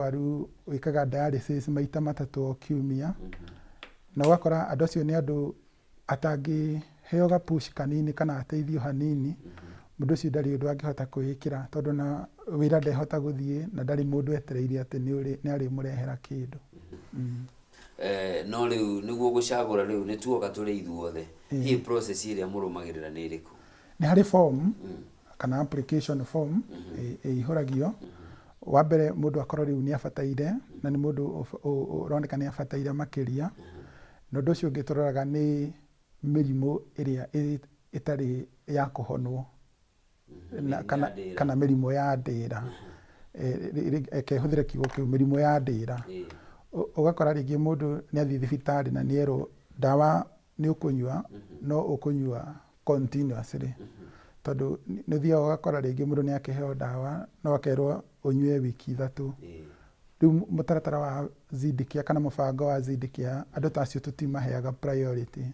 Mũrwaru wĩkaga dialysis maita 3 o kiumia, na ũgakora andũ acio nĩ andũ atangĩheo ga push kanini kana ateithio hanini, mũndũ ũcio ndarĩ ũndũ angĩhota kwĩĩkĩra tondũ ona wĩra ndehota gũthiĩ na ndarĩ mũndũ etereire atĩ nĩ arĩmũrehera kĩndũ. No rĩu nĩguo gũcagũra rĩu nĩ tuoka tũrĩ ithuothe, hihi process ĩrĩa mũrũmagĩrĩra nĩ ĩrĩkũ? Nĩ harĩ form kana application form ĩihũragio. Wa mbere mũndũ akorwo rĩu nĩ abataire na nĩ mũndũ ũroneka nĩ abataire makĩria. Na ũndũ ũcio ũngĩ tũroraga nĩ mĩrimũ ĩrĩa ĩtarĩ ya kũhonwo kana mĩrimũ ya ndĩra. Reke hũthĩre kiugo kĩu, mĩrimũ ya ndĩra. Ũgakora rĩngĩ mũndũ nĩ athiĩ thibitarĩ na nĩ erwo ndawa nĩ ũkũnyua no ũkũnyua continuously. Tondũ nĩ ũthiaga ũgakora rĩngĩ mũndũ nĩ akĩheo ndawa no akerwo ũnyue wiki 3. Rĩu mũtaratara wa Zindicare kana mũbango wa Zindicare andũ ta acio tũtimaheaga priority.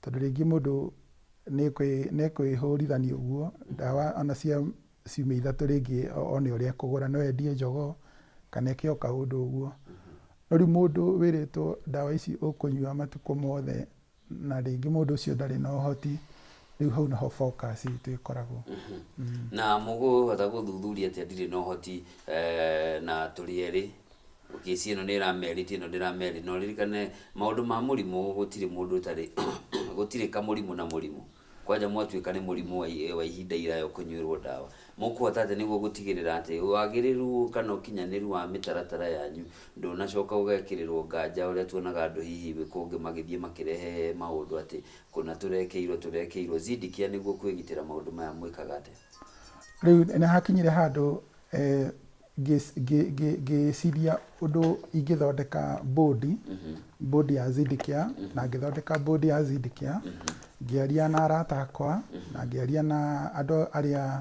Tondũ rĩngĩ mũndũ nĩ ekwĩhũrithania ũguo ndawa ona cia ciumia 3 rĩngĩ one ũrĩa ekũgũra, no endie njogoo kana eke o kaũndũ ũguo. No rĩu mũndũ wĩrĩtwo ndawa ici ũkũnyua matukũ mothe na rĩngĩ mũndũ ũcio ndarĩ na ũhoti, rĩu hau nĩho focus itũ ĩkoragwo. Na mũkũhota gũthuthuria atĩa ndirĩ na ũhoti na tũrĩ erĩ, kĩci ĩno nĩ ĩramerĩtie ĩno ndĩramerĩtie, na ũririkane maũndũ ma mũrimũ gũtirĩ mũndũ ũtarĩ, gũtirĩ kamũrimũ na mũrimũ. Kwanja mwatuĩka nĩ mũrimũ wa ihinda iraya ũkũnyuĩrwo ndawa, mũkũhota atĩa nĩguo gũtigĩrĩra atĩ wagĩrĩru kana ũkinyanĩru wa mĩtaratara yanyu ndũnacoka ũgekĩrĩrwo nganja ũrĩa tuonaga andũ hihi kũngĩ magĩthiĩ makĩrehe maũndũ atĩ kũna tũrekĩirwo tũrekĩirwo. Zindicare nĩguo kwĩgitĩra maũndũ maya mwĩkaga atĩa? Rĩu nĩ hakinyire handũ ngĩciria ũndũ ingĩthondeka board, board ya Zindicare, na ngĩthondeka board ya Zindicare, ngĩaria na arata akwa, na ngĩaria na andũ arĩa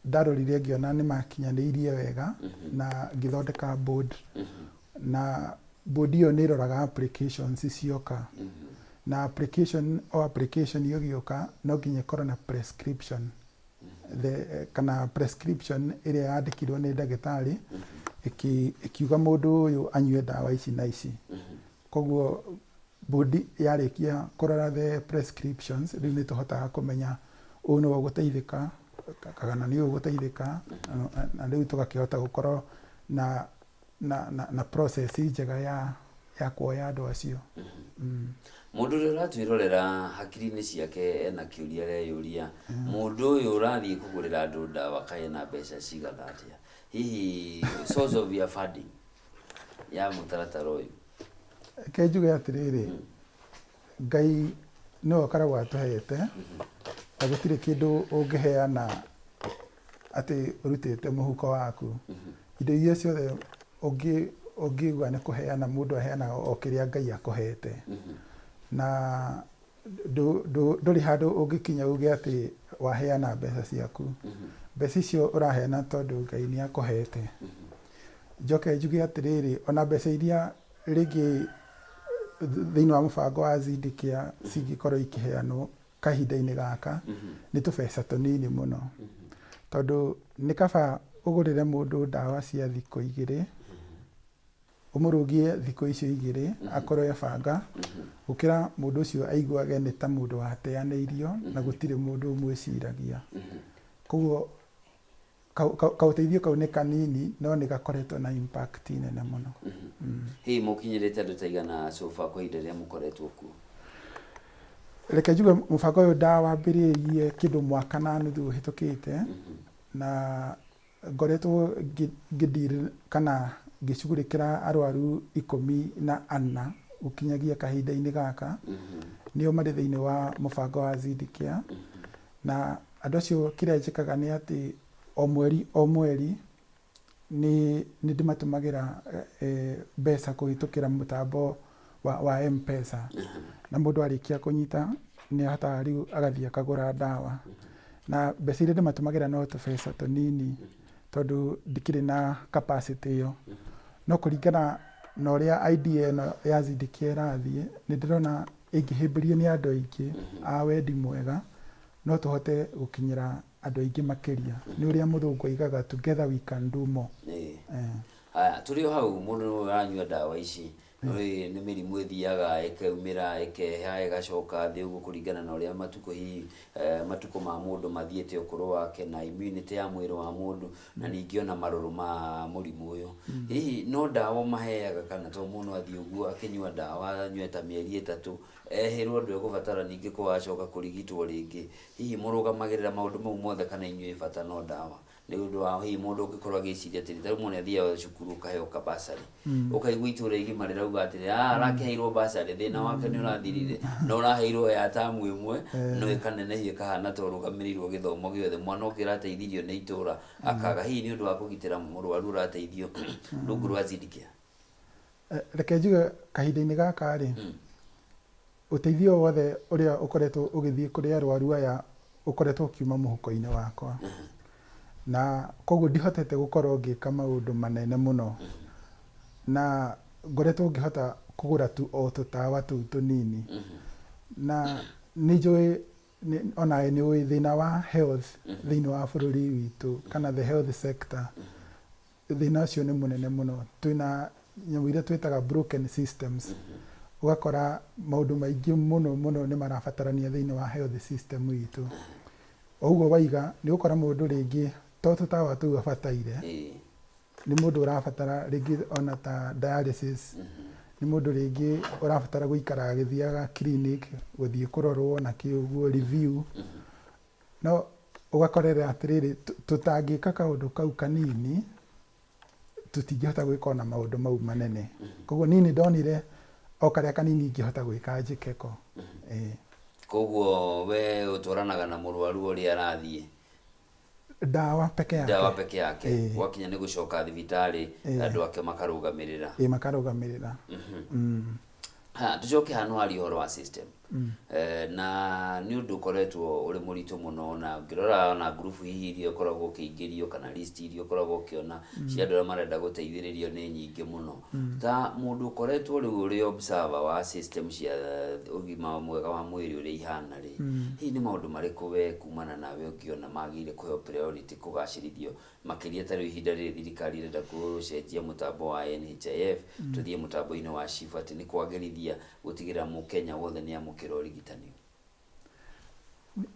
ndarorire ngĩona nĩ makinyanĩirie wega, na ngĩthondeka board. Na board ĩyo nĩ ĩroraga applications cioka. Na application o application ĩgĩũka no nginya ĩkorwo na prescription. The, kana prescription ĩrĩa yandĩkirwo nĩ ndagĩtarĩ ĩkiuga mũndũ ũyũ anyue ndawa ici na ici. Koguo board yarĩkia kũrora the prescriptions, rĩu nĩ tũhotaga kũmenya ũyũ nĩwe ũgũteithĩka kana nĩ ũyũ ũgũteithĩka, na rĩu tũgakĩhota gũkorwo na process njega ya kuoya andũ acio. Mũndũ ũrĩa ũratwĩrorera hakiri-inĩ ciake ena kĩũria areyũria, mũndũ ũyũ ũrathiĩ kũgũrĩra andũ ndawa kaĩ ena mbeca cigana atĩa? Hihi source of your funding ya mũtaratara ũyũ? Reke njuge atĩrĩrĩ, Ngai nĩwe ũkoragwo atũhete, na gũtirĩ kĩndũ ũngĩheana atĩ ũrutĩte mũhuko waku. Indo iria ciothe ũngĩigua nĩ kũheana, mũndũ aheanaga o kĩrĩa Ngai akũhete. Na ndũrĩ handũ ũngĩkinya uge atĩ waheana mbeca ciaku. Mbeca icio ũraheana tondũ Ngai nĩ akũhete. Njoke njuge atĩrĩrĩ, ona mbeca iria rĩngĩ thĩinĩ wa mũbango wa Zindicare cingĩkorwo ikĩheanwo kahinda-inĩ gaka, nĩ tũbeca tũnini mũno. Tondũ nĩ kaba ũgũrĩre mũndũ ndawa cia thikũ 2, ũmũrũgie thikũ icio 2 akorwo ebanga, gũkĩra mũndũ ũcio aiguage nĩ ta mũndũ wateanĩirio na gũtirĩ mũndũ ũmwĩciragia. Koguo kaũteithio kau nĩ kanini no nĩ gakoretwo na impact nene mũno. Hihi mũkinyĩrĩte andũ ta igana so far kwa ihinda rĩrĩa mũkoretwo kuo? Reke njuge mũbango ũyũ ndawambĩrĩirie kĩndũ mwaka na nuthu ũhĩtũkĩte, na ngoretwo ngĩ deal kana ngĩcugurĩkĩra arwaru 14 gũkinyagia kahinda-inĩ gaka, nĩo marĩ thĩinĩ wa mũbango wa Zindicare. Na andũ acio kĩrĩa njĩkaga nĩ atĩ o mweri o mweri nĩ ndĩmatũmagĩra mbeca kũhĩtũkĩra mũtambo wa M-Pesa. Na mũndũ arĩkia kũnyita nĩ ahotaga rĩu agathiĩ akagũra ndawa. Na mbeca iria ndĩmatũmagĩra no tũbeca tũnini tondũ ndikĩrĩ na capacity ĩyo. No kũringana na ũrĩa idea ĩno ya Zindicare ĩrathiĩ, nĩ ndĩrona ĩngĩhĩmbĩrio nĩ andũ aingĩ a wendi mwega, no tũhote gũkinyĩra andũ aingĩ makĩria. Nĩ ũrĩa mũthũngũ oigaga, "Together we can do more." Haya, tũrĩ o hau mũndũ nĩ ũranyua ndawa ici Nĩ nĩ mĩrimũ ĩthiaga ĩkaumĩra ĩkeha ĩgacoka thĩ ũguo kũringana na ũrĩa matukũ hihi eh, matukũ ma mũndũ mathiĩte ũkũrũ wake na immunity ya mwĩrĩ wa mũndũ na ningĩ ona marũrũ ma mũrimũ ũyũ. Hihi no ndawa ũmaheaga kana to mũndũ athiĩ ũguo akĩnyua ndawa anyue ta mĩeri ĩtatũ ehĩrwo ndwegũbatara ningĩ kũgacoka kũrigitwo rĩngĩ. Hihi mũrũgamagĩrĩra maũndũ mau mothe kana inyuĩ bata no ndawa? Nĩ ũndũ wa hihi mũndũ ũngĩkorwo agĩciria atĩrĩ, ta rĩu mũndũ nĩathiaga cukuru ũkaheo ka bursary. Ũkaigua itũra igima rĩrauga atĩrĩ, ah, arakĩheirwo bursary, thĩna wake nĩ ũrathirire. Na ũraheirwo ya tamu ĩmwe, no ĩkanenehio ĩkahana ta ũrũgamĩrĩirwo gĩthomo gĩothe. Mwana ũngĩ ũrateithirio nĩ itũra akaga. Hihi nĩ ũndũ wa kũgitĩra mũrwaru ũrateithio rungu rwa Zidicare? Reke njuge kahinda-inĩ gaka rĩ, ũteithio wothe ũrĩa ũkoretwo ũgĩthiĩ kũrĩ arwaru aya ũkoretwo ũkiuma mũhuko-inĩ wakwa. Na koguo ndihotete gũkorwo ngĩka maũndũ manene mũno. Na ngoretwo ngĩhota kũgũra tu o tũtawa tũu tũnini. Na nĩ njũĩ onawe nĩ ũĩ thĩna wa health thĩinĩ wa bũrũri witũ kana the health sector Thĩna ũcio nĩ mũnene mũno. Twĩna nyamũ iria twĩtaga broken systems. Ũgakora maũndũ maingĩ mũno mũno nĩ marabatarania thĩinĩ wa health system itũ. O ũguo waiga, nĩ ũgũkora mũndũ rĩngĩ to tũtawa tũu abataire, nĩ mũndũ ũrabatara rĩngĩ ona ta dialysis, nĩ mũndũ rĩngĩ ũrabatara gũikara agĩthiaga clinic, gũthiĩ kũrorwo na kĩ ũguo review. No ũgakorera atĩrĩrĩ, tũtangĩka kaũndũ kau kanini, tũtingĩhota gwĩka ona maũndũ mau manene. Koguo niĩ nĩ ndonire o karĩa kanini ingĩhota gwĩka njĩke ko. Ĩĩ. Koguo we ũtwaranaga na mũrwaru ũrĩa arathiĩ? Ndawa peke yake. Ndawa peke yake. Ĩĩ. Gwakinya nĩ gũcoka thibitarĩ, andũ ake makarũgamĩrĩra. Ĩĩ makarũgamĩrĩra. Ha, tucoke haha nĩwaria ũhoro wa system eh, na nĩ ũndũ ũkoretwo ũrĩ mũritũ mũno na ũngĩrora ona ngurubu hihi iria ũkoragwo ũkĩingĩrio kana list iria ũkoragwo ũkĩona cia andũ arĩa marenda gũteithĩrĩrio nĩ nyingĩ mũno ta mũndũ ũkoretwo rĩu ũrĩ observer wa system cia ũgima mwega wa mwĩrĩ ũrĩa ihana rĩ hihi nĩ maũndũ marĩkũ we kumana nawe ũngĩona magĩrĩire kũheo priority kũgacĩrithio Makĩria ta rĩu ihinda rĩrĩ thirikari ĩrenda gũcenjia mũtambo wa NHIF tũthiĩ mũtambo-inĩ wa SHIF atĩ nĩ kwagĩrithia gũtigĩrĩra mũkenya wothe nĩ amũkĩra ũrigitani.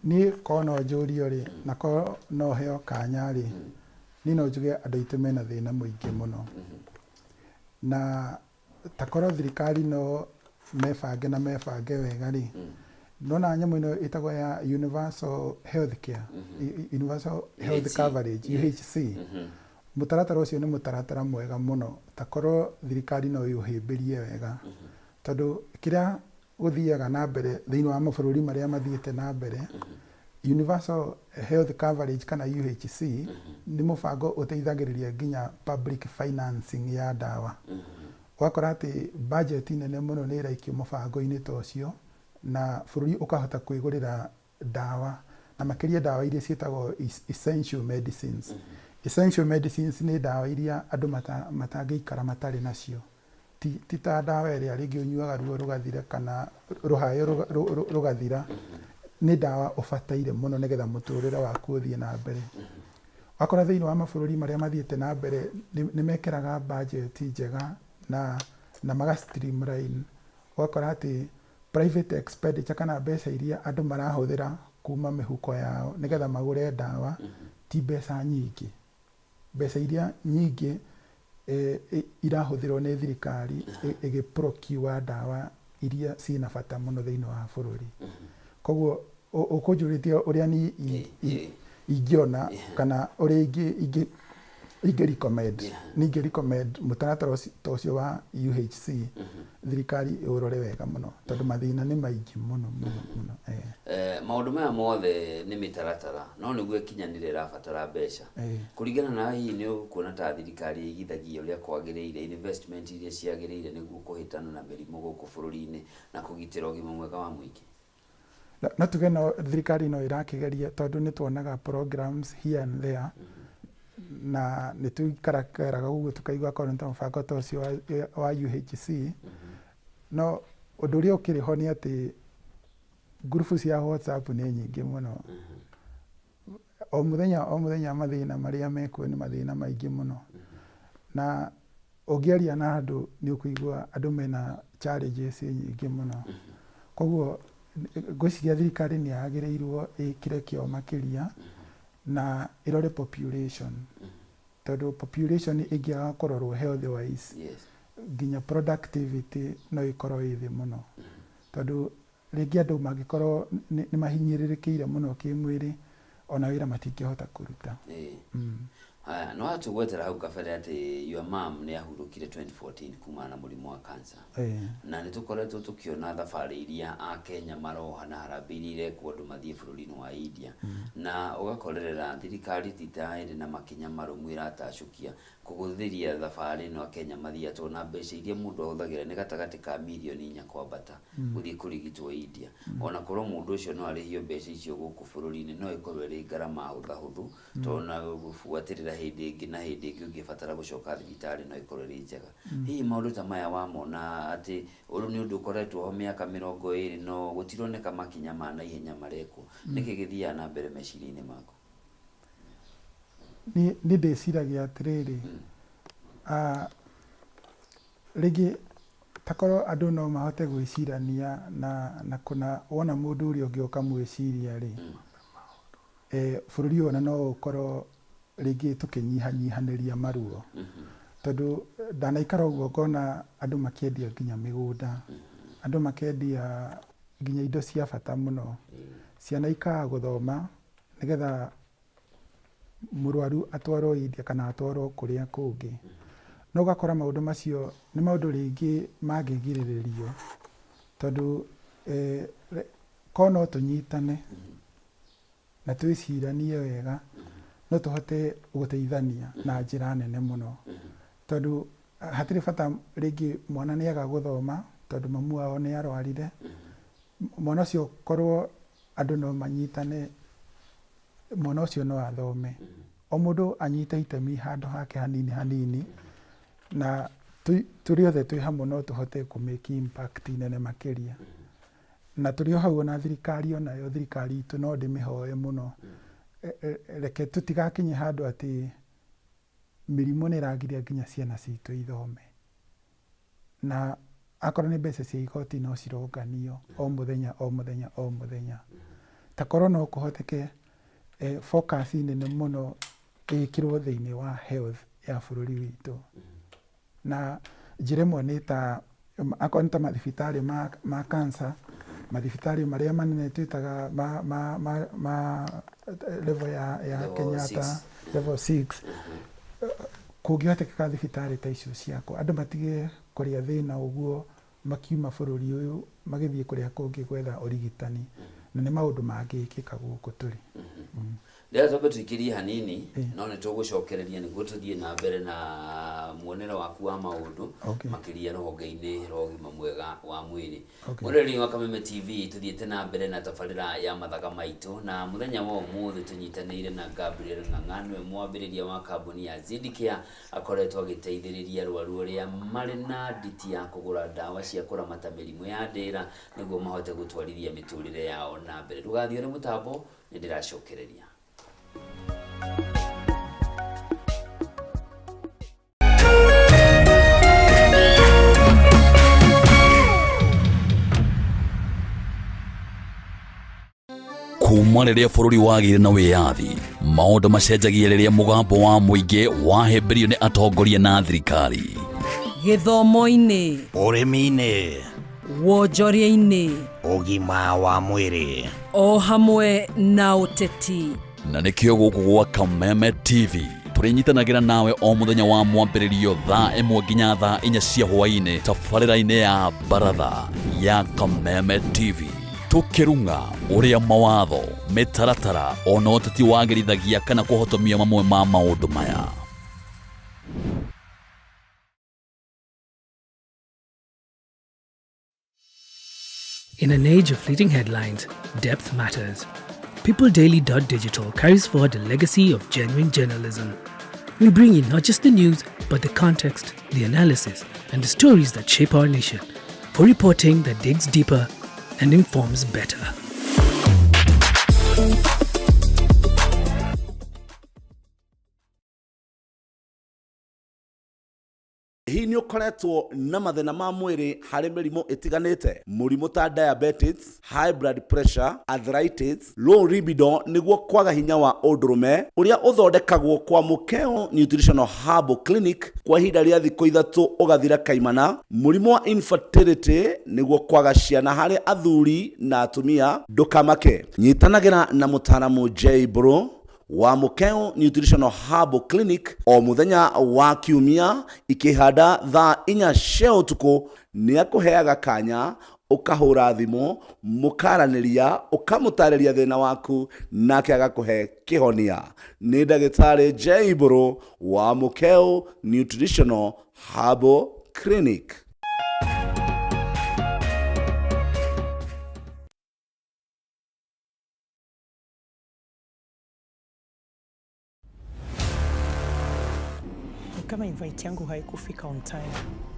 Niĩ korwo no njũrio rĩ, na korwo no heo kanya rĩ, niĩ no njuge andũ aitũ mena thĩna mũingĩ mũno. Na ta korwo thirikari no mebange na mebange wega rĩ, nĩwona nyamũ ĩno ĩtagwo ya universal health care, universal health UHC. coverage, UHC. Mũtaratara ũcio nĩ mũtaratara mwega mũno, ta korwo thirikari no ĩũhĩmbĩrie wega, tondũ kĩrĩa gũthiaga na mbere thĩinĩ wa mabũrũri marĩa mathiĩte na mbere, Universal Health Coverage kana UHC nĩ mũbango ũteithagĩrĩria nginya public financing ya ndawa. Ũgakora atĩ budget nene mũno nĩ ĩraikio mũbango-inĩ ta ũcio na bũrũri ũkahota kwĩgũrĩra ndawa na makĩria ndawa iria ciĩtagwo essential medicines. Essential medicines nĩ ndawa iria andũ matangĩikara matarĩ nacio. Ti, ti ta ndawa ĩrĩa rĩngĩ ũnyuaga ruo rũgathira kana rũhayo rũgathira. Nĩ ndawa ũbataire mũno nĩgetha mũtũrĩre waku ũthiĩ na mbere. Wakora thĩinĩ wa mabũrũri marĩa mathiĩte na mbere nĩ mekĩraga budget njega na, na maga streamline. Ũgakora atĩ private expenditure kana mbeca iria andũ marahũthĩra kuma mĩhuko yao nĩgetha magũre ndawa ti mbeca nyingĩ. Mbeca iria nyingĩ irahũthĩrwo nĩ thirikari ĩgĩ procure ndawa iria ciĩna bata mũno thĩinĩ wa bũrũri. Koguo ũkũnjũrĩtie ũrĩa niĩ ingĩona kana ũrĩa ingĩ recommend, niĩ ingĩ recommend mũtaratara ta ũcio wa UHC thirikari ĩũrore wega mũno tondũ mathĩna nĩ maingĩ mũno mũno mũno. Maũndũ maya mothe nĩ mĩtaratara, no nĩguo ĩkinyanĩre ĩrabatara mbeca. Kũringana nawe hihi nĩ ũkuona ta thirikari ĩigithagia ũrĩa kwagĩrĩire investment iria ciagĩrĩire nĩguo kũhĩtana na mĩrimũ gũkũ bũrũri-inĩ na kũgitĩra ũgima mwega wa mũingĩ? No tuge no thirikari no ĩrakĩgeria tondũ nĩ tuonaga programs here and there na nĩ tũikarakaraga ũguo tũkaigua akorwo nĩ ta mũbango ta ũcio wa UHC. No ũndũ ũrĩa ũkĩrĩ ho nĩ atĩ ngurubu cia WhatsApp nĩ nyingĩ mũno. O mũthenya o mũthenya mathĩna marĩa mekuo nĩ mathĩna maingĩ mũno. Na Ũngĩaria na andũ nĩ ũkũigua andũ mena challenges nyingĩ mũno. Koguo ngwĩciria thirikari nĩ yagĩrĩirwo ĩkĩre kĩo makĩria na ĩrore population. Tondũ population ĩngĩaga kũrorwo health wise, nginya productivity no ĩkorwo ĩ thĩ mũno. Tondũ rĩngĩ andũ mangĩkorwo nĩ mahinyĩrĩrĩkĩire mũno kĩmwĩrĩ, ona wĩra matingĩhota kũruta. Haya, nĩ watũgwetera hau kabere atĩ your mom nĩ ahurũkire 2014 kumana na mũrimũ wa cancer. Na nĩ tũkoretwo tũkĩona thabarĩ iria Akenya maroha na harambee iria irekwo andũ mathiĩ bũrũri-inĩ wa India. Na ũgakorerera thirikari ti ta ĩrĩ na makinya marũmu ĩratacũkia kũhũthĩria thabarĩ ĩno Akenya mathiaga tondũ ona mbeca iria mũndũ ahũthagĩra nĩ gatagatĩ ka mirioni inya kwambata gũthiĩ kũrigitwo India. Ona korwo mũndũ ũcio no arĩhio mbeca icio gũkũ bũrũri-inĩ no ĩkorwo ĩrĩ ngarama hũthahũthũ tondũ ona gũbuatĩrĩra hĩndĩ ĩngĩ na hĩndĩ ĩngĩ ũngĩbatara gũcoka thibitarĩ no ĩkorwo ĩrĩ njega. Hihi maũndũ ta maya wamona atĩ ũyũ nĩ ũndũ ũkoretwo ho mĩaka 20 no gũtironeka makinya ma naihenya marekwo, nĩkĩ gĩthiaga na mbere meciria-inĩ maku? Niĩ ndĩciragia atĩrĩrĩ, rĩngĩ ta korwo andũ no mahote gwĩcirania na kũna wona mũndũ ũrĩa ũngĩ ũkamwĩciria rĩ, bũrũri ũyũ ona no ũkorwo rĩngĩ tũkĩnyihanyihanĩria maruo. Tondũ ndanaikara ũguo ngona andũ makĩendia nginya mĩgũnda, andũ makendia nginya indo cia bata mũno, ciana ikaga gũthoma nĩgetha mũrwaru atwarwo India kana atwarwo kũrĩa kũngĩ. No ũgakora maũndũ macio nĩ maũndũ rĩngĩ mangĩgirĩrĩrio tondũ korwo no tũnyitane na twĩciranie wega no tũhote gũteithania na njĩra nene mũno. Tondũ hatirĩ bata rĩngĩ mwana nĩ aga gũthoma tondũ mamu wao nĩ arwarire, mwana ũcio korwo andũ no manyitane mwana ũcio no athome. O mũndũ anyite itemi handũ hake hanini hanini na tũrĩ othe twĩ hamwe no tũhote kũ make impact nene makĩria. Na tũrĩ o hau ona thirikari onayo thirikari itũ no ndĩmĩhoe mũno, reke tũtigakinye handũ atĩ mĩrimũ nĩ ĩragiria nginya ciana citũ ithome. Na akorwo nĩ mbeca cia igoti no cironganio o mũthenya o mũthenya o mũthenya. Ta korwo no kũhoteke focus nene mũno ĩkĩrwo thĩiniĩ wa health ya bũrũri witũ. Na njĩra ĩmwe nĩ ta akorwo nĩ ta mathibitarĩ ma cancer, mathibitarĩ marĩa manene twĩtaga ma level ya Kenyatta, level 6, kũngĩhotekeka thibitarĩ ta icio ciakwo, andũ matige kũrĩa thĩna ũguo makiuma bũrũri ũyũ magĩthiĩ kũrĩa kũngĩ gwetha ũrigitani, na nĩ maũndũ mangĩkĩka gũkũ tũrĩ. Rĩrĩa twambe tũikĩrie hanini, no nĩ tũgũcokereria nĩguo tũthiĩ na mbere na muonere waku wa maũndũ makĩria rũhonge-inĩ rwa ũgima mwega wa mwĩrĩ. Mwĩroreri wa Kameme TV, tũthiĩte na mbere na tabarĩra ya mathaga maitũ, na mũthenya wa ũmũthĩ tũnyitanĩire na Gabriel Ng'ang'a, nĩwe mwambĩrĩria wa kambuni ya Zidcare, akoretwo agĩteithĩrĩria arwaru arĩa marĩ na nditi ya kũgũra ndawa cia kũramata mĩrimũ ya ndĩra nĩguo mahote gũtwarithia mĩtũrĩre yao na mbere. Ndũgathiĩ ũrĩ mũtambo, nĩ ndĩracokereria. Kuma rĩrĩa bũrũri wagĩire na wĩyathi, maũndũ macenjagia rĩrĩa mũgambo wa mũingĩ wahĩmbĩrio nĩ atongoria na thirikari. Gĩthomo-inĩ, ũrĩmi-inĩ, wonjoria-inĩ, ũgima wa mwĩrĩ, o hamwe na ũteti. Na nĩkĩo gũkũ gwa Kameme TV tũrĩnyitanagĩra nawe o mũthenya wa mwambĩrĩrio thaa 1 nginya thaa 4 cia hwaĩ-inĩ tabarĩra-inĩ ya Baratha ya Kameme TV, tũkĩrung'a ũrĩa mawatho, mĩtaratara ona ũteti wagĩrithagia kana kũhotomia mamwe ma maũndũ maya. In an age of fleeting headlines, depth matters. PeopleDaily.digital carries forward the legacy of genuine journalism. We bring you not just the news, but the context, the analysis, and the stories that shape our nation, for reporting that digs deeper and informs better. Hihi nĩ ũkoretwo na mathĩna ma mwĩrĩ harĩ mĩrimũ ĩtiganĩte? Mũrimũ ta diabetes, high blood pressure, arthritis, low libido nĩguo kwaga hinya wa ũndũrũme ũrĩa ũthondekagwo kwa Mũkeo Nutritional Herbal Clinic kwa ihinda rĩa thikũ ithatũ ũgathira kaimana. Mũrimũ wa infertility nĩguo kwaga ciana harĩ athuri na atumia, ndũkamake. Nyitanagĩra na mũtaaramu J Bro wa Mũkeo Nutritional Herbal Clinic o mũthenya wa kiumia ikĩhanda thaa inya cia ũtukũ. Nĩ akũheaga kanya ũkahũra thimũ mũkaranĩria, ũkamũtarĩria thĩna waku nake agakũhe kĩhonia. Nĩ ndagĩtarĩ J Mbũrũ wa Mũkeo Nutritional Herbal Clinic. Ni kama invite yangu haikufika on time,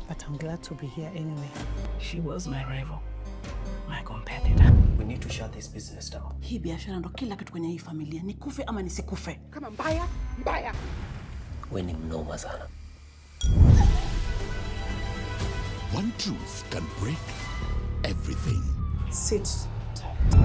but I'm glad to be here anyway. She was my rival, my competitor. We need to shut this business down. Hii biashara ndo kila kitu kwenye hii familia, nikufe ama nisikufe. Kama mbaya mbaya. We ni mnoma sana. One truth can break everything. Sit tight.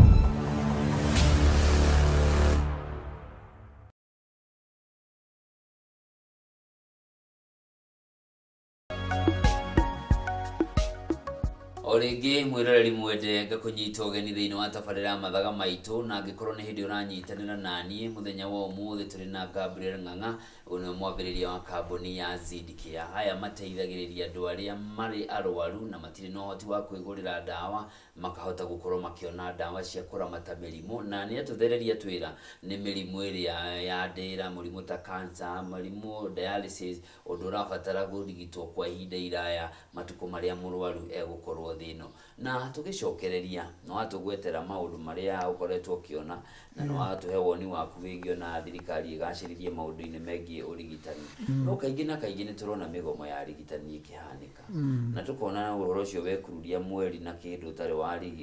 O rĩngĩ mwĩroreri mwende, ngakũnyita ũgeni thĩinĩ wa tabarĩra ya Mathaga Maitũ, na angĩkorwo nĩ hĩndĩ ũranyitanĩra naniĩ, mũthenya wa ũmũthĩ tũrĩ na Gabriel Ng'ang'a. Ũyũ nĩwe mwambĩrĩria wa kambuni ya Zidcare. Aya mateithagĩrĩria andũ arĩa marĩ arwaru na matirĩ na ũhoti wa kwĩgũrĩra ndawa, makahota gũkorwo makĩona ndawa cia kũramata mĩrimũ, na nĩ atũthereria twĩra nĩ mĩrimũ ĩrĩa ya ndĩra, mũrimũ ta cancer, mũrimũ dialysis, ũndũ ũrabatara kũrigitwo kwa ihinda iraya matukũ marĩa mũrwaru egũkorwo thĩ ĩno. Na tũgĩcokereria, nĩ watũgwetera maũndũ marĩa ũkoretwo ũkĩona, na nĩ watũhe woni waku wĩgiĩ ona thirikari ĩgacĩrithie maũndũ-inĩ megiĩ ũrigitani. No kaingĩ na kaingĩ nĩ tũrona mĩgomo ya arigitani ĩkĩhanĩka, na tũkona ũhoro ũcio wekururia mweri na kĩndũ ũtarĩ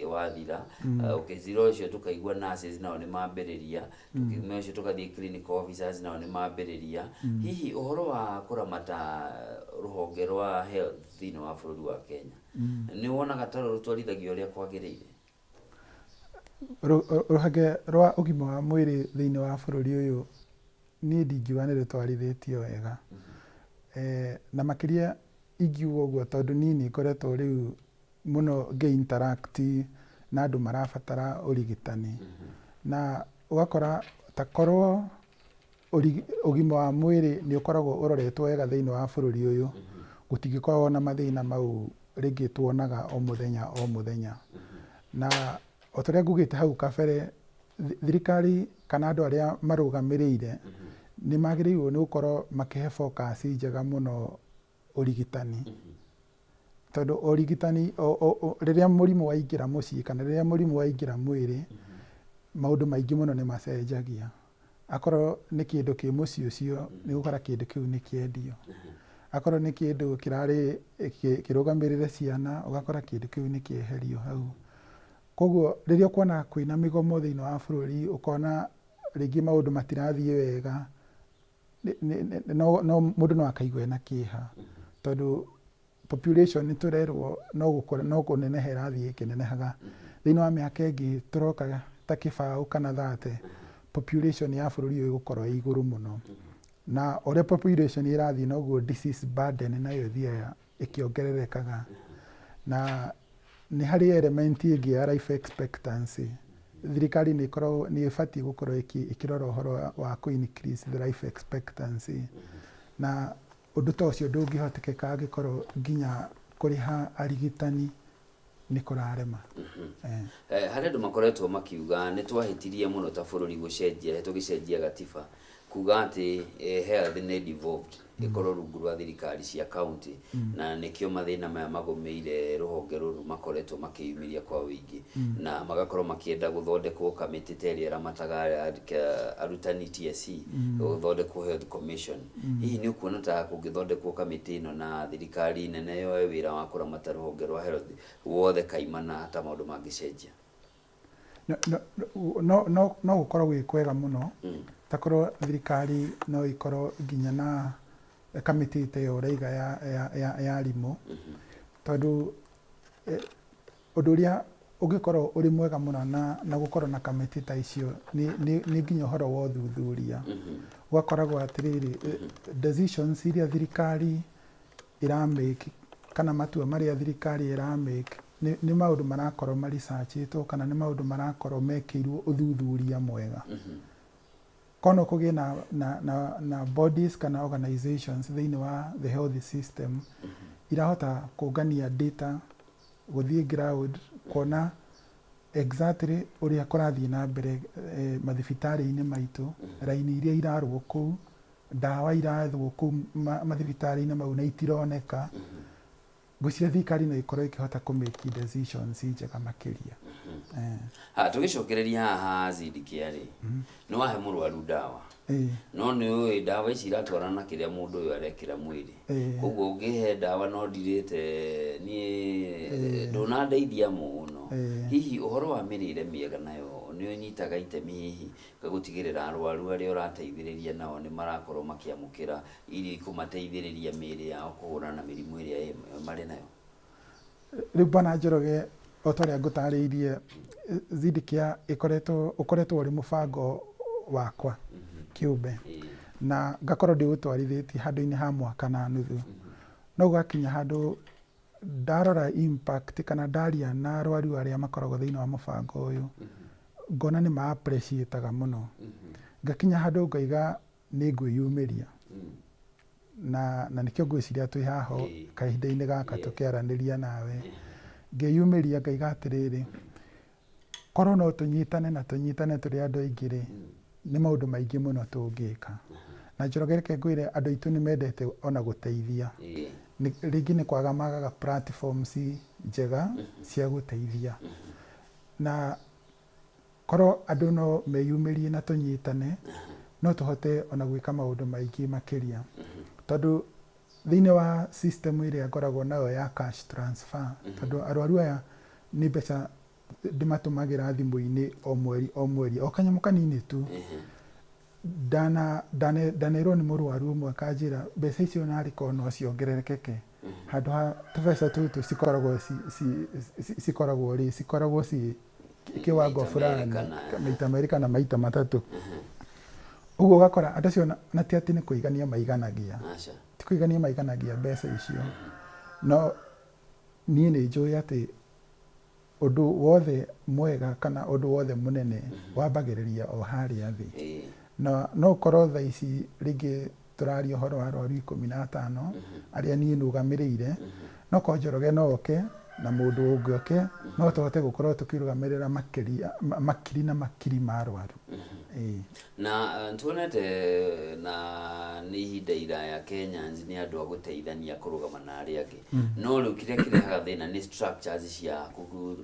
wathira. Ũkĩzira ũcio tũkaigua nurses nao nĩ mambĩrĩria, tũkiuma ũcio tũkathiĩ clinical officers nao nĩ mambĩrĩria. Hihi ũhoro wa kũramata rũhonge rwa health thĩinĩ wa bũrũri wa Kenya, nĩ wonaga ta rũtwarithagio ũrĩa kwagĩrĩire? Rũhonge rwa ũgima wa mwĩrĩ thĩinĩ wa bũrũri ũyũ, niĩ ndingiuga nĩ rũtwarithĩtio wega. Na makĩria ingiuga ũguo tondũ niĩ nĩ ngoretwo rĩu mũno ngĩ interact na andũ marabatara ũrigitani, na ũgakora ta korwo ũgima wa mwĩrĩ nĩ ũkoragwo ũroretwo wega thĩinĩ wa bũrũri ũyũ, gũtingĩkoragwo na mathĩna mau rĩngĩ tuonaga o mũthenya o mũthenya. Na o ta ũrĩa ngugĩte hau kabere, thirikari kana andũ arĩa marũgamĩrĩire nĩ magĩrĩirwo nĩ gũkorwo makĩhe focus njega mũno ũrigitani, tondũ ũrigitani rĩrĩa mũrimũ waingĩra mũciĩ kana rĩrĩa mũrimũ waingĩra mwĩrĩ, maũndũ maingĩ mũno nĩ macenjagia. Akorwo nĩ kĩndũ kĩ mũciĩ ũcio, nĩ ũgũkora kĩndũ kĩu nĩ kĩendio. Akorwo nĩ kĩndũ kĩrarĩ kĩrũgamĩrĩre ciana, ũgakora kĩndũ kĩu nĩ kĩeherio hau. Koguo rĩrĩa ũkuona kwĩna mĩgomo thĩinĩ wa bũrũri, ũkona rĩngĩ maũndũ matirathiĩ wega, no mũndũ no akaigua ena kĩeha, tondũ population nĩ tũrerwo no gũkũra, no kũneneha ĩrathiĩ ĩkĩnenehaga. Thĩinĩ wa mĩaka ĩngĩ tũroka ta kĩbaũ kana 30, population ya bũrũri ũyũ ĩgũkorwo ĩ igũrũ mũno, na ũrĩa population ĩrathiĩ noguo disease burden nayo ĩthiaga ĩkĩongererekaga. Na nĩ harĩ element ĩngĩ ya life expectancy. Thirikari nĩ ĩkoragwo, nĩ ĩbatiĩ gũkorwo ĩkĩrora ũhoro wa kũ increase the life expectancy, na ũndũ ta ũcio ndũngĩhotekeka angĩkorwo nginya kũrĩha arigitani nĩ kũrarema. Harĩ andũ makoretwo makiuga nĩ twahĩtirie mũno ta bũrũri gũcenjia, tũgĩcenjia gatiba kuga atĩ health nĩ devolved, ĩkorwo rungu rwa thirikari cia county, na nĩkĩo mathĩna maya magũmĩire rũhonge rũrũ makoretwo makĩyumĩria kwa ũingĩ, na magakorwo makĩenda gũthondekwo kamĩtĩ ta ĩrĩa ĩramataga arutani TSC, gũthondekwo health commission. Hihi nĩ ũkuona ta kũngĩthondekwo kamĩtĩ ĩno na thirikari nene yoe wĩra wa kũramata rũhonge rwa health wothe kaimana, ta maũndũ mangĩcenjia? No gũkorwo gwĩ kwega mũno takorwo thirikari no ĩkorwo nginya na kamĩtĩ ta ĩyo ũraiga ya, ya, ya, ya arimũ tondũ ũndũ ũrĩa ũngĩkorwo ũrĩ mwega mũno na, na gũkorwo na kamĩtĩ ta icio nĩ, nĩ, nĩ nginya ũhoro wa ũthuthuria. Gũgakoragwo atĩrĩrĩ, decisions iria thirikari ĩra make kana matua marĩa thirikari ĩra make nĩ, nĩ maũndũ marakorwo ma research ĩtwo kana nĩ maũndũ marakorwo mekĩirwo ũthuthuria mwega. Korwo no kũgĩe na, na, na, na bodies kana organizations thĩinĩ wa the health system irahota kũngania data, gũthiĩ ground kuona exactly ũrĩa kũrathiĩ na mbere eh, mathibitarĩ-inĩ maitũ, raini iria irarwo kũu, ndawa irathwo kũu mathibitarĩ-inĩ mau na itironeka. Ngwĩciria thirikari no ĩkorwo ĩkĩhota kũ make decisions njega makĩria. Eh. Ha, tũgĩcokereria haha Zidkia rĩ, nĩ wahe mũrwaru ndawa no nĩ ũĩ ndawa ici iratwarana na kĩrĩa mũndũ ũyũ arekĩra mwĩrĩ. Koguo ũngĩhe ndawa no ndirĩte niĩ ndũnandeithia mũno. Hihi ũhoro wa mĩrĩre mĩega nayo nĩ ũnyitaga itemi hihi gũtigĩrĩra arwaru arĩa ũrateithĩrĩria nao nĩ marakorwo makĩamũkĩra irio ikũmateithĩrĩria mĩĩrĩ yao kũhũrana na mĩrimũ ĩrĩa marĩ nayo? Rĩu Bwana Njoroge, o ta ũrĩa ngũtarĩirie, Zidicare ĩkoretwo, ũkoretwo ũrĩ mũbango wakwa kĩũmbe, na ngakorwo ndĩũtwarithĩtie handũ-inĩ ha mwaka na nuthu. No gwakinya handũ ndarora impact kana ndaria na arwaru arĩa makoragwo thĩinĩ wa mũbango ũyũ, ngona nĩ ma appreciate aga mũno. Ngakinya handũ ngaiga nĩ ngwĩyumĩria. Na, na nĩkĩo ngwĩciria twĩ haha kahinda-inĩ gaka tũkĩaranĩria nawe. Ngeyumĩria ngaiga atĩrĩrĩ, korwo no tũnyitane na tũnyitane tũrĩ andũ aingĩ rĩ, nĩ maũndũ maingĩ mũno tũngĩka. Na Njoroge reke ngwĩre andũ aitũ nĩ mendete ona gũteithia. Rĩngĩ nĩ kwaga magaga platforms njega cia gũteithia. Na korwo andũ no meyumĩrie na tũnyitane, no tũhote ona gwĩka maũndũ maingĩ makĩria. Tondũ thĩinĩ wa system ĩrĩa ngoragwo nayo ya cash transfer, tondũ arwaru aya nĩ mbeca ndĩmatũmagĩra thimũ-inĩ o mweri o mweri, o kanyamũ kanini tu. Ndanerwo nĩ mũrwaru ũmwe akanjĩra mbeca icio narĩ korwo no ciongererekeke, handũ ha tũbeca tũtũ cikoragwo cikoragwo rĩ, cikoragwo ciĩ kĩwango fulani, maita merĩ kana maita matatũ. Ũguo ũgakora andũ acio na ti atĩ nĩ kũigania maiganagia, ti kũigania maiganagia mbeca icio, no niĩ nĩ njũĩ atĩ Ũndũ wothe mwega kana ũndũ wothe mũnene wambagĩrĩria o harĩa thĩ. Na no ũkorwo thaa ici rĩngĩ tũraria ũhoro wa arwaru 15 arĩa niĩ nũgamĩrĩire, no korwo Njoroge no oke na mũndũ ũngĩ oke, no tũhote gũkorwo tũkĩrũgamĩrĩra makĩria makiri na makiri ma arwaru. Ĩĩ. Na nĩtuonete na nĩ ihinda iraya Kenyans nĩ andũ a gũteithania kũrũgama na arĩa angĩ. No rĩu kĩrĩa kĩrehaga thĩna nĩ structures cia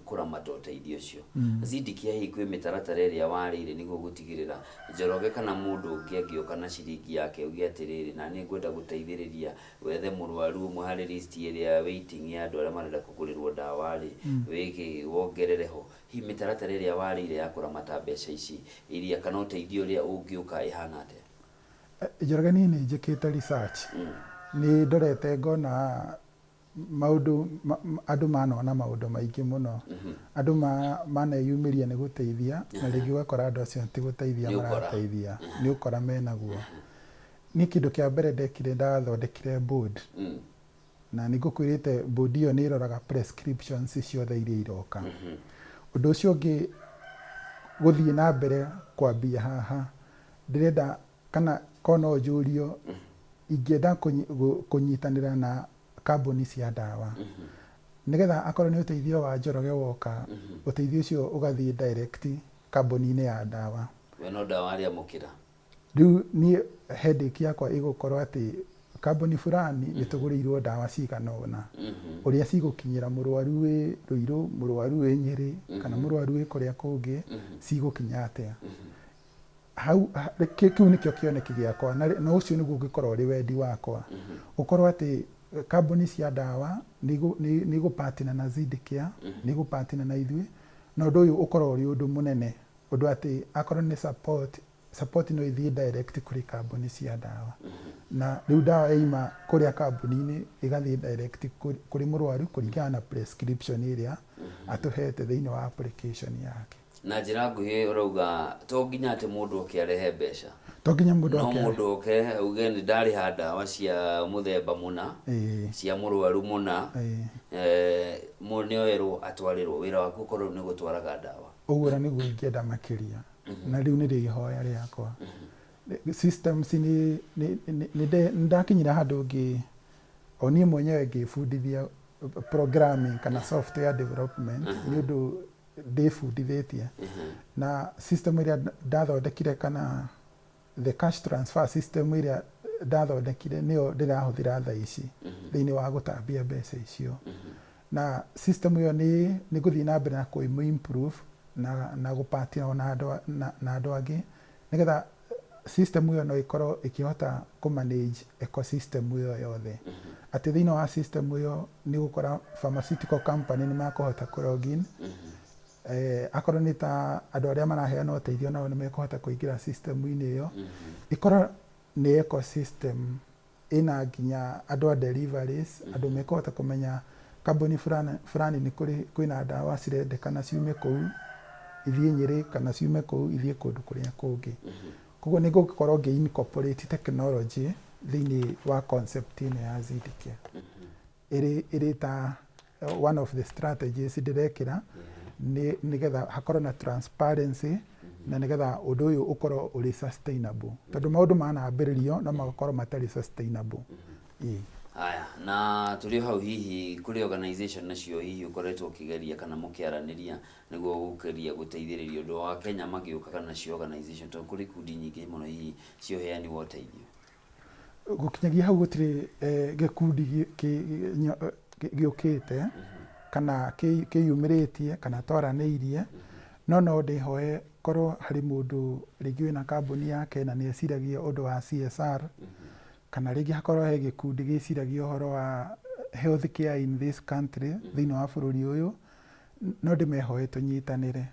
kũramata ũteithio ũcio. Zidicare hihi kwĩ mĩtaratara ĩrĩa warĩire nĩguo gũtigĩrĩra Njoroge kana mũndũ ũngĩ angĩũka na ciringi yake auge atĩrĩrĩ na nĩ ngwenda gũteithĩrĩria wethe mũrwaru ũmwe harĩ list ĩrĩa waiting ya andũ arĩa marenda kũgũrĩrwo ndawa rĩ, wĩke wongerere ho. Hihi mĩtaratara ĩrĩa warĩire ya kũramata mbeca ici iria kana ũteithio ũrĩa ũngĩũka ĩhana atĩa? Njoroge niĩ nĩ njĩkĩte research, nĩ ndorete ngona maũndũ, andũ manona maũndũ maingĩ mũno. Andũ maneyumĩria nĩ gũteithia na rĩngĩ ũgakora andũ acio ti gũteithia marateithia, nĩ ũkora menaguo. Niĩ kĩndũ kĩa mbere ndekire ndathondekire board. Na nĩ ngũkwĩrĩte board ĩyo nĩ ĩroraga prescriptions ciothe iria iroka. Ũndũ ũcio ũngĩ gũthiĩ na mbere kwambia haha, ndĩrenda kana korwo no njũrio, ingĩenda kũnyitanĩra na kambuni cia ndawa. Nĩgetha akorwo nĩ ũteithio wa Njoroge woka, ũteithio ũcio ũgathiĩ direct kambuni-inĩ ya ndawa. We no ndawa arĩamũkĩra. Rĩu niĩ headache yakwa ĩgũkorwo atĩ kambuni fulani nĩ tũgũrĩirwo ndawa cigana ũna, ũrĩa cigũkinyĩra mũrwaru wĩ Ruiru, mũrwaru wĩ Nyĩrĩ, kana mũrwaru wĩ kũrĩa kũngĩ, cigũkinya atĩa. Hau, kĩu nĩkĩo kĩoneki gĩakwa na ũcio nĩguo ũngĩkorwo ũrĩ wendi wakwa. Gũkorwo atĩ kambuni cia ndawa nĩ igũ partner na Zidicare, nĩ igũ partner na ithuĩ, na ũndũ ũyũ ũkorwo ũrĩ ũndũ mũnene, ũndũ atĩ akorwo nĩ support. support no ĩthiĩ direct kũrĩ kambuni cia ndawa. Na rĩu ndawa yaima kũrĩa kambuni-inĩ ĩgathiĩ direct kũrĩ mũrwaru kũringana na prescription ĩrĩa atũhete thĩinĩ wa application yake. Na njĩra nguhĩ ũrauga to nginya atĩ mũndũ oke arehe mbeca. To nginya mũndũ No oke mũndũ oke auge nĩ ndarĩha ndawa cia mũthemba mũna, cia mũrwaru mũna, nĩ oerwo atwarĩrwo. Wĩra waku ũkorwo nĩ gũtwaraga ndawa. Ũguo na nĩguo ingĩenda makĩria. Na rĩu nĩrĩo ihoya rĩakwa. Systems nĩ nĩ ndakinyire handũ ngĩ o niĩ mwenyewe ngĩbundithia programming kana software development nĩ ũndũ ndĩbundithĩtie. Na system ĩrĩa ndathondekire kana the cash transfer system ĩrĩa ndathondekire nĩyo ndĩrahũthĩra thaa ici thĩinĩ wa gũtambia mbeca icio. Na system ĩyo nĩ nĩ ngũthiĩ na mbere na kũ improve na na gũ partner na andũ na, na andũ angĩ nĩgetha system ĩyo no ĩkorwo ĩkĩhota kũ manage ecosystem ĩyo yothe. Atĩ thĩinĩ wa system ĩyo nĩ ũgũkora pharmaceutical company nĩ makũhota kũ login. Akorwo nĩ ta andũ arĩa maraheana ũteithio nao nĩ mekũhota kũingĩra system-inĩ ĩyo. Ĩkorwo nĩ ecosystem ĩna nginya andũ a deliveries, andũ mekũhota kũmenya kambuni fulani fulani nĩ kũrĩ kwĩna ndawa cirendekana ciume kũu ithiĩ Nyĩrĩ kana ciume kũu ithiĩ kũndũ kũrĩa kũngĩ. Koguo nĩ ngũkorwo ngĩ incorporate technology thĩinĩ wa concept ĩno ya Zidicare. Ĩrĩ ĩrĩ ta one of the strategies ndĩrekĩra nĩ nĩgetha hakorwo na transparency na nĩgetha ũndũ ũyũ ũkorwo ũrĩ sustainable. Tondũ maũndũ manambĩrĩrio no magakorwo matarĩ sustainable. Ĩĩ. Haya, na tũrĩ o hau hihi kũrĩ organization nacio hihi ũkoretwo ũkĩgeria kana mũkĩaranĩria nĩguo gũgeria gũteithĩrĩria ũndũ wa Kenya magĩũkaga nacio organization tondũ kũrĩ ikundi nyingĩ mũno hihi cia ũheani wa ũteithio. Gũkinyagia hau gũtirĩ gĩkundi gĩũkĩte kana kĩyumĩrĩtie kana twaranĩirie, no no ndĩhoe korwo harĩ mũndũ rĩngĩ wĩna kambuni yake na nĩ eciragia ũndũ wa CSR, kana rĩngĩ hakorwo he gĩkundi gĩciragia ũhoro wa health care in this country, thĩinĩ wa bũrũri ũyũ, no ndĩmehoe tũnyitanĩre.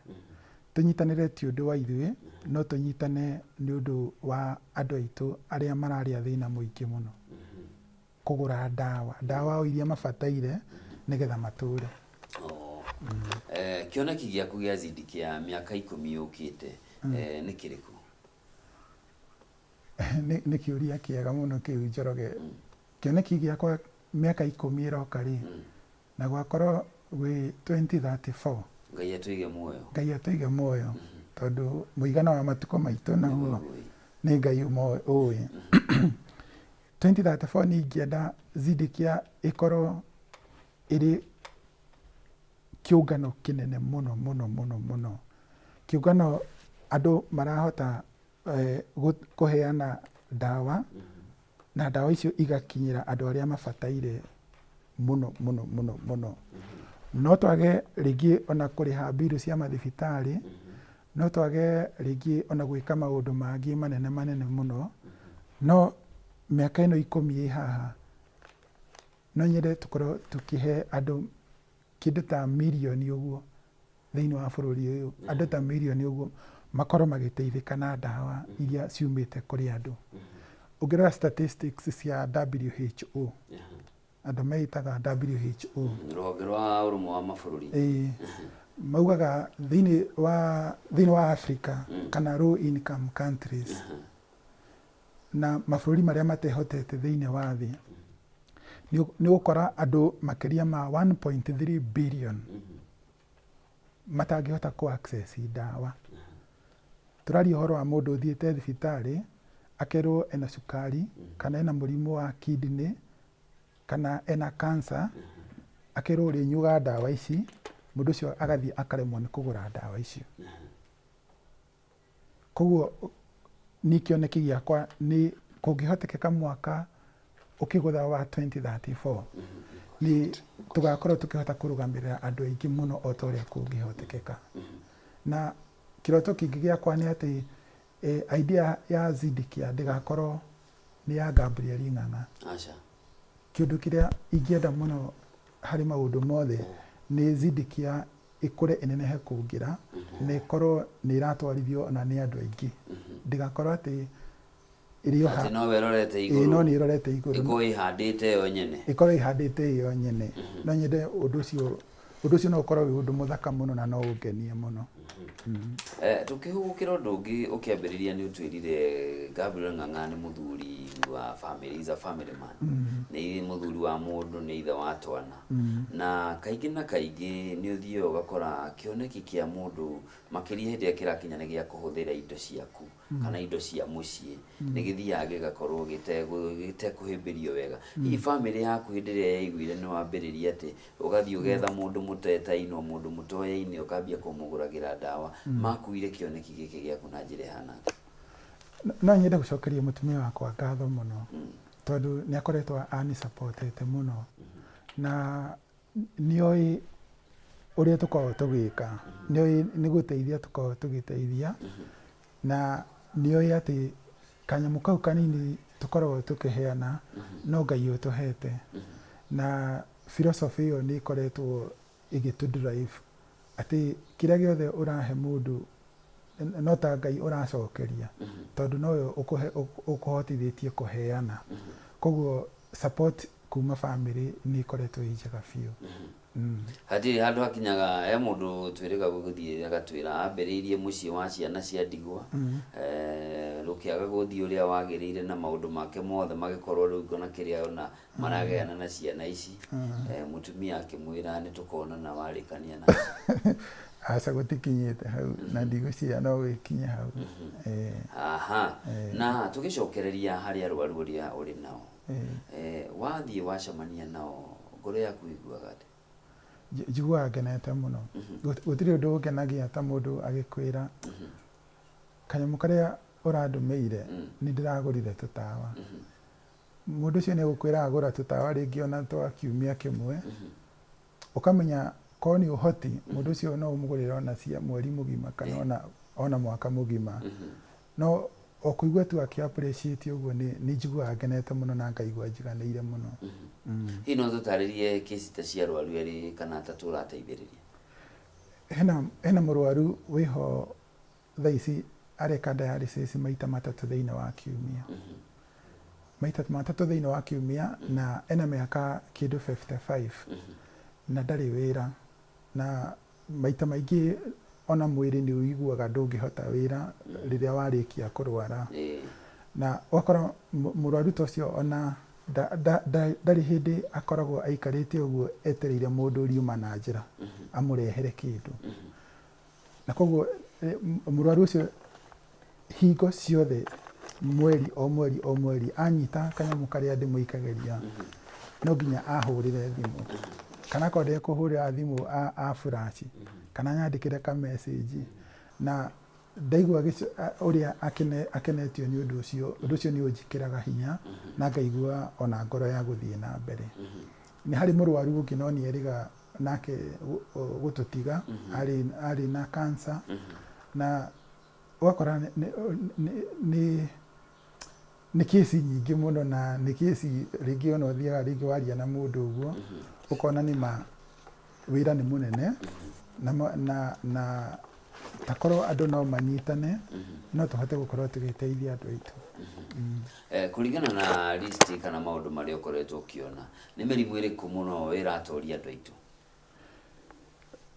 Tũnyitanĩre ti ũndũ wa ithuĩ, no tũnyitane nĩ ũndũ wa andũ aitũ arĩa mararĩa thĩna mũingĩ mũno. Kũgũra ndawa, ndawa o iria mabataire nĩgetha matũre. Oh. Kĩoneki gĩaku gĩa Zidi kĩa mĩaka ikũmi yũkĩte nĩ kĩrĩkũ? Nĩ kĩũria kĩega mũno kĩu Njoroge. Kĩoneki gĩakwa mĩaka ikũmi ĩroka rĩ, na gwakorwo gwĩ 2034. Ngai atũige muoyo. Ngai atũige muoyo, tondũ mũigana wa matukũ maitũ naguo nĩ Ngai ũĩ. 2034 nĩ ingĩenda Zidicare ĩkorwo ĩrĩ kĩũngano kĩnene mũno mũno mũno mũno. Kĩũngano andũ marahota kũheana ndawa na ndawa icio igakinyĩra andũ arĩa mabataire mũno mũno mũno mũno. No twage rĩngĩ ona kũrĩha mbirũ cia mathibitarĩ, no twage rĩngĩ ona gwĩka maũndũ mangĩ manene manene mũno, no mĩaka ĩno ikũmi ĩ haha, no nyende tũkorwo tũkĩhe andũ kĩndũ ta mirioni ũguo thĩinĩ wa bũrũri ũyũ, andũ ta mirioni ũguo makorwo magĩteithĩka na ndawa iria ciumĩte kũrĩ andũ. Ũngĩrora statistics cia WHO, andũ meĩtaga WHO. Rũhonge rwa ũrũmwe wa mabũrũri. Ĩĩ, maugaga thĩinĩ wa thĩinĩ wa Africa kana low income countries na mabũrũri marĩa matehotete thĩinĩ wa thĩ, nĩ ũgũkora andũ makĩria ma 1.3 billion matangĩhota kũ access ndawa. Tũraria ũhoro wa mũndũ ũthiĩte thibitarĩ akerwo ena cukari kana ena mũrimũ wa kidney kana ena cancer, akerwo ũrĩnyuaga ndawa ici, mũndũ ũcio agathiĩ akaremwo nĩ kũgũra ndawa icio. Koguo niĩ kĩoneki gĩakwa nĩ kũngĩhotekeka mwaka ũkĩgũtha wa 2034 nĩ tũgakorwo tũkĩhota kũrũgamĩrĩra andũ aingĩ mũno o ta ũrĩa kũngĩhotekeka. Na kĩroto kĩngĩ gĩakwa nĩ atĩ idea ya Zidicare ndĩgakorwo nĩ ya Gabriel Ng'ang'a. Aca. Kĩũndũ kĩrĩa ingĩenda mũno harĩ maũndũ mothe nĩ Zidicare ĩkũre ĩnenehe kũngĩra na ĩkorwo nĩ ĩratwarithio ona nĩ andũ aingĩ. Ndĩgakorwo atĩ ĩrĩ o Atĩ nowe ĩrorete Ĩĩ, igũrũ. no nĩ ĩrorete igũrũ. Ĩkorwo ĩhandĩte yo nyene. Ĩkorwo ĩhandĩte yo nyene. No nyende ũndũ ũcio, ũndũ ũcio no ũkorwo wĩ ũndũ mũthaka mũno na no ũngenie mũno. Eh, tũkĩhũgũkĩra ũndũ ũngĩ ũkĩambĩrĩria nĩ ũtwĩrire Gabriel Ng'ang'a nĩ mũthuri wa family, is a family man. Nĩ mũthuri wa mũndũ, nĩ ithe wa twana. Na kaingĩ na kaingĩ nĩ ũthiaga ũgakora kĩoneki kĩa mũndũ makĩria hĩndĩ ĩrĩa kĩrakinya nĩ gĩa kũhũthĩra indo ciaku kana indo cia mũciĩ nĩ gĩthiaga gĩgakorwo gĩtekũhĩmbĩrio wega. Hihi family yaku hĩndĩ ĩrĩa yaiguire nĩ wambĩrĩria atĩ ũgathiĩ ũgetha mũndũ mũtetainwo, mũndũ mũtoyaine ũkambia kũmũgũragĩra ndawa, makuire kĩoneki gĩkĩ gĩaku na njĩra ĩhana atĩa? No nyende gũcokeria mũtumia wakwa ngatho mũno tondũ nĩ akoretwo ani support ete mũno na nĩoĩ ũrĩa tũkoragwo tũgĩka, nĩoĩ nĩ gũteithia tũkoragwo tũgĩteithia na nĩoĩ atĩ kanyamũ kau kanini tũkoragwo tũkĩheana no Ngai ũtũhete na philosophy ĩyo nĩ ĩkoretwo ĩgĩtũ drive atĩ kĩrĩa gĩothe ũrahe mũndũ no ta Ngai ũracokeria tondũ nowe ũkũhotithĩtie kũheana. Koguo support kuma family nĩ ĩkoretwo ĩ njega biũ. Hatirĩ handũ hakinyaga he mũndũ twĩrĩga gũthiĩ agatwĩra ambĩrĩirie mũciĩ wa ciana cia ndigwa, rũkĩaga gũthiĩ ũrĩa wagĩrĩire na maũndũ make mothe magĩkorwo rĩu ona kĩrĩa ona maragayana na ciana ici, mũtumia akĩmwĩra nĩ tũkonana warĩkania na Aca gũtikinyĩte hau na ndigwĩciria no gĩkinye hau. Aha. Na tũgĩcokereria harĩ arwaru ũrĩa ũrĩ nao, wathiĩ wacemania nao ngoro yaku ĩiguaga atĩa? Njiguaga ngenete mũno. Gũtirĩ ũndũ ũngenagia ta mũndũ agĩkwĩra kanyamũ karĩa ũrandũmĩire nĩ ndĩragũrire tũtawa. Mũndũ ũcio nĩ egũkwĩra agũra tũtawa rĩngĩ ona twa kiumia kĩmwe, ũkamenya korwo nĩ ũhoti mũndũ ũcio no ũmũgũrĩre ona cia mweri mũgima kana ona mwaka mũgima. No o kũigua tu akĩ appreciate ũguo nĩ njiguaga ngenete mũno na ngaigua njiganĩire mũno. Hihi no tũtarĩrie kesi ta cia arwaru erĩ kana atatũ ũrateithĩrĩria? Hena mũrwaru wĩho thaa ici areka dialysis maita matatũ thĩinĩ wa kiumia. Maita matatũ thĩinĩ wa kiumia na ena mĩaka kĩndũ 55 na ndarĩ wĩra na maita maingĩ ona mwĩrĩ nĩ ũiguaga ndũngĩhota wĩra rĩrĩa warĩkia kũrwara. Na ũgakora mũrwaru ta ũcio ona ndarĩ hĩndĩ akoragwo aikarĩte ũguo etereire mũndũ ũriuma na njĩra amũrehere kĩndũ. Na koguo mũrwaru ũcio hingo ciothe mweri o mweri o mweri anyita kanyamũ karĩa ndĩmũikagĩria no nginya ahũrĩre thimũ kana akorwo ndekũhũrĩra thimũ a flash kana anyandĩkĩre ka message na ndaigua ũrĩa akenetio nĩ ũndũ ũcio, ũndũ ũcio nĩ ũnjĩkĩraga hinya na ngaigua ona ngoro ya gũthiĩ na mbere. Nĩ harĩ mũrwaru ũngĩ no nĩ erĩga nake gũtũtiga, arĩ na cancer na ũgakora nĩ kesi nyingĩ mũno na nĩ kesi rĩngĩ ona ũthiaga rĩngĩ waria na mũndũ ũguo ũkona nĩ ma wĩra nĩ mũnene na takorwo andũ no manyitane no tũhote gũkorwo tũgĩteithia andũ aitũ. Kũringana na list kana maũndũ marĩa ũkoretwo ũkĩona, nĩ mĩrimũ ĩrĩkũ mũno ĩratoria andũ aitũ?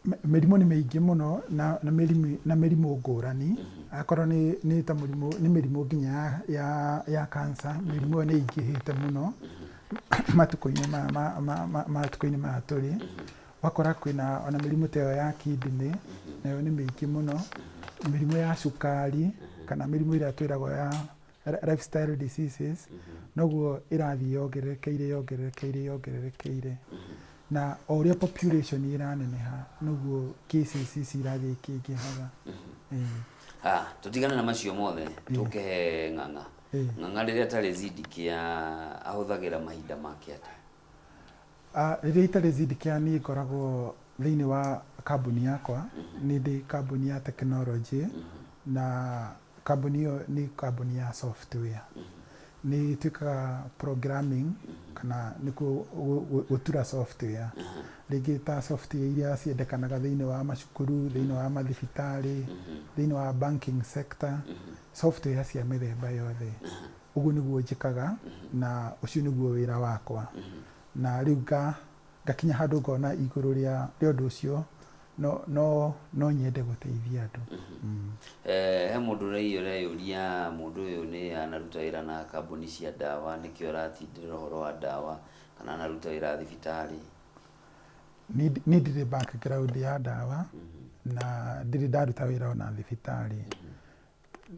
Mĩrimũ nĩ mĩingĩ mũno na mĩrimũ ngũrani, akorwo nĩ ta mũrimũ, nĩ mĩrimũ nginya ya cancer, mĩrimũ ĩyo nĩ ĩingĩhĩte mũno matukũ-inĩ maya matukũ-inĩ maya tũrĩ, ũgakora kwĩna ona mĩrimũ ta ĩyo ya kidney, nayo nĩ mĩingĩ mũno, mĩrimũ ya cukari, kana mĩrimũ ĩrĩa twĩragwo ya lifestyle diseases, noguo ĩrathiĩ yongererekeire yongererekeire yongererekeire. Na o ũrĩa population ĩraneneha noguo cases ici irathiĩ ikĩingĩhaga. Ah, tũtigane na macio mothe tũke Ng'ang'a. Ng'ang'a rĩrĩa atarĩ Zidicare ahũthagĩra mahinda make atĩa? Rĩrĩa itarĩ Zidicare niĩ ngoragwo thĩinĩ wa kambuni yakwa, nĩ ndĩ kambuni ya tekinoronjĩ na kambuni ĩyo nĩ kambuni ya software. Nĩ twĩkaga programming kana nĩkuo gũtura software. Rĩngĩ ta software iria ciendekanaga thĩinĩ wa macukuru, thĩinĩ wa mathibitarĩ, thĩinĩ wa banking sector, software cia mĩthemba yothe. Ũguo nĩguo njĩkaga na ũcio nĩguo wĩra wakwa. Na rĩu ngakinya handũ ngona igũrũ rĩa rĩa ũndũ ũcio no no no nyende gũteithia andũ. Eh, he mũndũ ũreyũria mũndũ ũyũ nĩ anaruta wĩra na kambuni cia ndawa nĩkĩo aratindĩrĩra ũhoro wa ndawa kana anaruta wĩra thibitarĩ. Niĩ ndirĩ background ya ndawa na ndirĩ ndaruta wĩra ona thibitarĩ.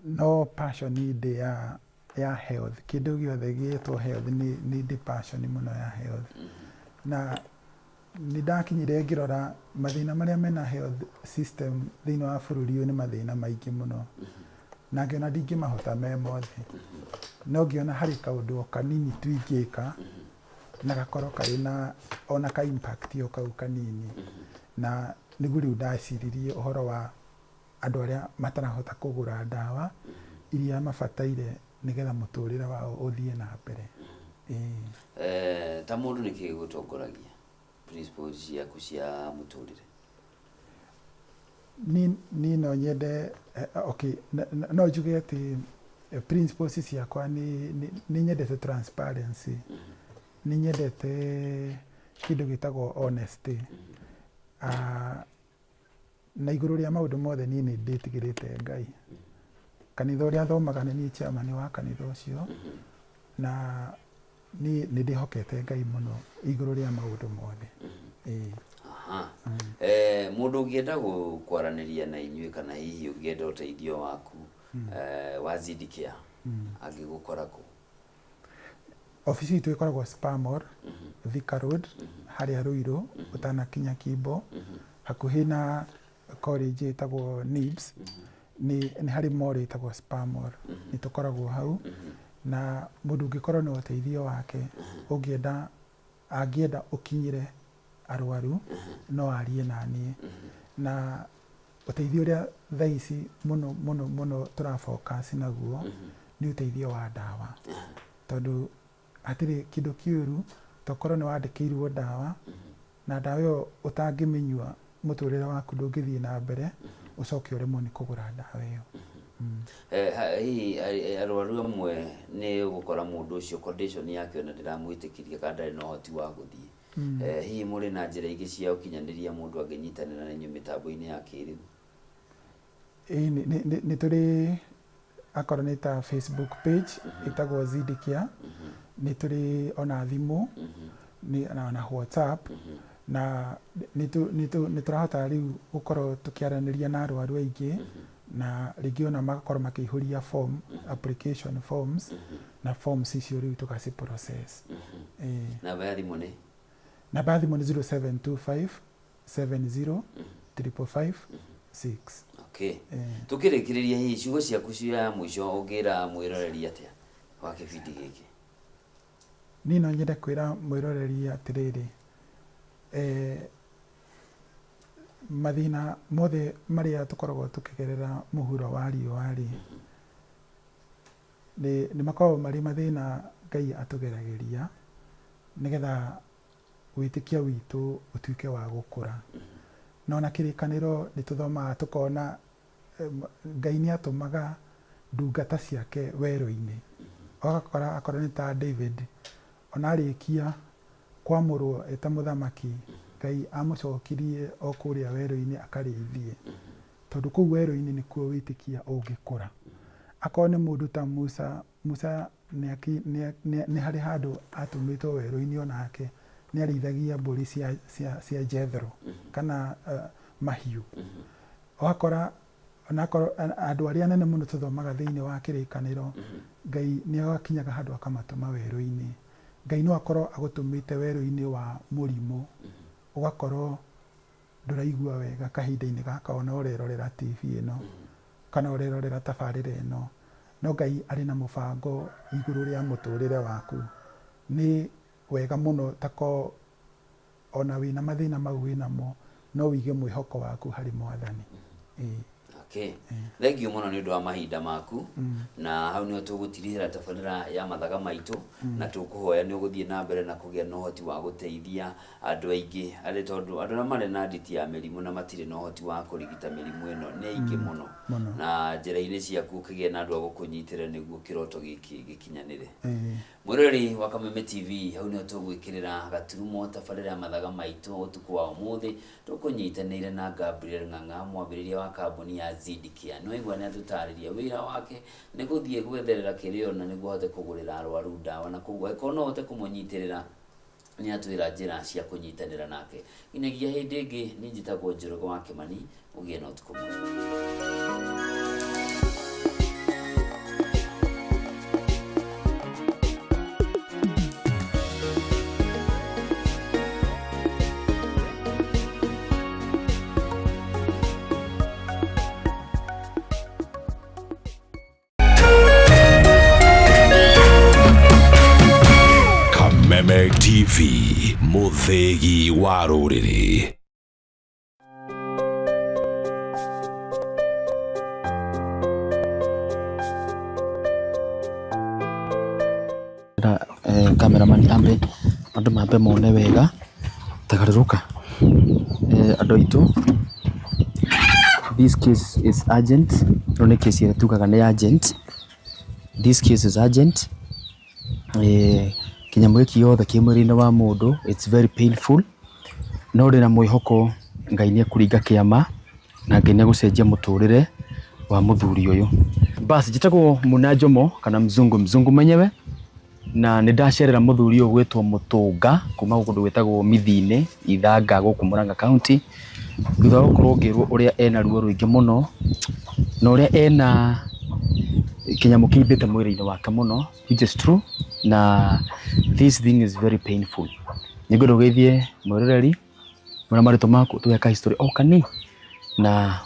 No passion ndĩ ya ya health, kĩndũ gĩothe gĩetwo health nĩ ndĩ passion mũno ya health. Na nĩ ndakinyire ngĩrora mathĩna marĩa mena health system thĩinĩ wa bũrũri ũyũ nĩ mathĩna maingĩ mũno. Na ngĩona ndingĩmahota me mothe. No ngĩona harĩ kaũndũ o kanini tu ingĩka na gakorwo karĩ na ona ka impact o kau kanini. Na nĩguo rĩu ndaciririe ũhoro wa andũ arĩa matarahota kũgũra ndawa iria mabataire nĩgetha mũtũrĩre wao ũthiĩ na mbere. Ĩĩ. Eh, ta mũndũ nĩkĩ gĩgũtongoragia principles ciaku cia mũtũrĩre? Niĩ no nyende, okay, no njuge atĩ principles ciakwa nĩ nĩ nyendete transparency, nĩ nyendete kĩndũ gĩtagwo honesty. Na igũrũ rĩa maũndũ mothe niĩ nĩ ndĩtigĩrĩte Ngai. Kanitha ũrĩa thomaga nĩ niĩ chairman wa kanitha ũcio, na niĩ nĩ ndĩhokete Ngai mũno igũrũ rĩa maũndũ mothe. Ĩĩ. Aha. Eh, mũndũ ũngĩenda kwaranĩria na inyuĩ kana hihi ũngĩenda ũteithio waku eh, wa Zidicare angĩgũkora kũ? Obici itũ ĩkoragwo Spar Mall, Thika Road, harĩa Ruiru, ũtanakinya Kimbo, hakuhĩ na college ĩtagwo NIBS, nĩ harĩ mall ĩtagwo Spar Mall, nĩ tũkoragwo hau, na mũndũ ũngĩkorwo na ũteithio wake, ũngĩenda, angĩenda ũkinyĩre arwaru, no arie naniĩ. Na Ũteithio ũrĩa thaa ici mũno mũno mũno tũra focus naguo nĩ ũteithio wa ndawa. Tondũ hatirĩ kĩndũ kĩũru tokorwo nĩ wandĩkĩirwo ndawa na ndawa ĩyo ũtangĩmĩnyua mũtũrĩre waku ndũngĩthiĩ na mbere ũcoke ũremwo nĩ kũgũra ndawa ĩyo. Hihi arwaru amwe nĩ ũgũkora mũndũ ũcio condition yake ona ndĩramwĩtĩkĩria kana ndarĩ na ũhoti wa gũthiĩ. Hihi mũrĩ na njĩra ingĩ cia ũkinyanĩria mũndũ angĩnyitanĩra na inyuĩ mĩtambo-inĩ ya kĩrĩu? Ĩĩ nĩ tũrĩ akorwo nĩ ta Facebook page ĩtagwo Zidi Care, nĩ tũrĩ ona thimũ na WhatsApp na nĩ tũrahota rĩu gũkorwo tũkĩaranĩria na arwaru aingĩ na rĩngĩ ona magakorwo makĩihũria form, application forms na forms icio rĩu tũgaci process. Ĩĩ. Namba ya thimũ nĩ? Namba ya thimũ nĩ 0725 70 555 6. Okay. Tũkĩrĩkĩrĩria hihi ciugo ciaku cia mũico ũngĩra mwĩroreri atĩa wa kĩbindi gĩkĩ? Niĩ no nyende kwĩra mwĩroreri atĩrĩrĩ, eh, mathĩna mothe marĩa tũkoragwo tũkĩgerera mũhuro wa riũa-rĩ, nĩ makoragwo marĩ mathĩna Ngai atũgeragĩria nĩgetha wĩtĩkio witũ ũtuĩke wa gũkũra. Na ona kĩrĩkanĩro nĩ tũthomaga tũkona Ngai nĩ atũmaga ndungata ciake werũ-inĩ. Ũgakora akorwo nĩ ta David, ona arĩkia kwamũrwo e ta mũthamaki, Ngai amũcokirie o kũrĩa werũ-inĩ akarĩithie. Tondũ kũu werũ-inĩ nĩkuo wĩtĩkia ũngĩkũra. Akorwo nĩ mũndũ ta Musa, Musa nĩ harĩ handũ atũmĩtwo werũ-inĩ onake, nĩ arĩithagia mbũri cia Jethro kana mahiũ. Ũgakora onakorwo andũ arĩa anene mũno tũthomaga thĩinĩ wa kĩrĩkanĩro, Ngai nĩ akinyaga handũ akamatũma werũ-inĩ. Ngai no akorwo agũtũmĩte werũ-inĩ wa mũrimũ, ũgakorwo ndũraigua wega kahinda-inĩ gaka ona ũrerorera TV ĩno, kana ũrerorera tabarĩra ĩno, no Ngai arĩ na mũbango igũrũ rĩa mũtũrĩre waku. Nĩ wega mũno tako ona wĩna mathĩna mau wĩnamo, no wĩige mwĩhoko waku harĩ Mwathani. Ĩĩ. Okay. Thank you mũno nĩ ũndũ wa mahinda maku na hau nĩho tũgũtirihĩra tabarĩra ya mathaga maitũ na tũkũhoya nĩ ũgũthiĩ na mbere na kũgĩa na ũhoti wa gũteithia andũ aingĩ arĩ tondũ andũ arĩa marĩ na nditi ya mĩrimũ na matirĩ na ũhoti wa kũrigita mĩrimũ ĩno nĩ aingĩ mũno Mũno. Na njĩra-inĩ ciaku ũkĩgĩe na andũ a gũkũnyitĩrĩra nĩguo kĩroto gĩkĩ gĩkinyanĩre. Ĩĩ. Mwĩroreri wa Kameme TV, hau nĩho tũgwĩkĩrĩra gaturumo tabarĩra ya mathaga maitũ ũtukũ wa ũmũthĩ tũkũnyitanĩire na Gabriel Ng'ang'a, mwambĩrĩria wa kambuni ya Zidcare. Nĩwaigua nĩatũtarĩria wĩra wake nĩ gũthiĩ gwetherera kĩrĩa ona nĩguo ahote kũgũrĩra arwaru ndawa, na koguo angĩkorwo no ũhote kũmũnyitĩrĩra nĩatwĩra njĩra cia kũnyitanĩra nake. Nginyagia hĩndĩ ĩngĩ, niĩ njĩtagwo Njoroge wa Kĩmani, ũgĩe na ũtukũ mwega. Kameme TV, mũthĩgi wa rũrĩrĩ. Cameraman ambe andũ mambe mone wega tagarũrũka andũ aitũ, this case is urgent. Ĩno nĩ case ĩrĩa tugaga nĩ urgent. This case is urgent. Kĩnyamũ gĩkĩ gĩothe kĩ mwĩrĩ-inĩ wa mũndũ, it's very painful, no ndĩna mwĩhoko Ngai nĩ ekũringa kĩama na Ngai nĩ egũcenjia mũtũrĩre wa mũthuri ũyũ. Bas, njĩtagwo Muna Njomo kana mzungu mzungu mwenyewe, na nĩ ndacerera mũthuri ũyũ gwĩtwo Mũtũnga kuma kũndũ gwĩtagwo Mithiinĩ Ithanga gũkũ Murang'a County, thutha wa gũkorwo ngĩrwo ũrĩa ena ruo rũingĩ mũno na ũrĩa ena kĩnyamũ kĩimbĩte mwĩrĩ-inĩ wake mũno, which is true, na this thing is very painful. Nĩngwenda ũgeithie mwĩroreri mwĩra marĩtwa maku tũgeka history o kani na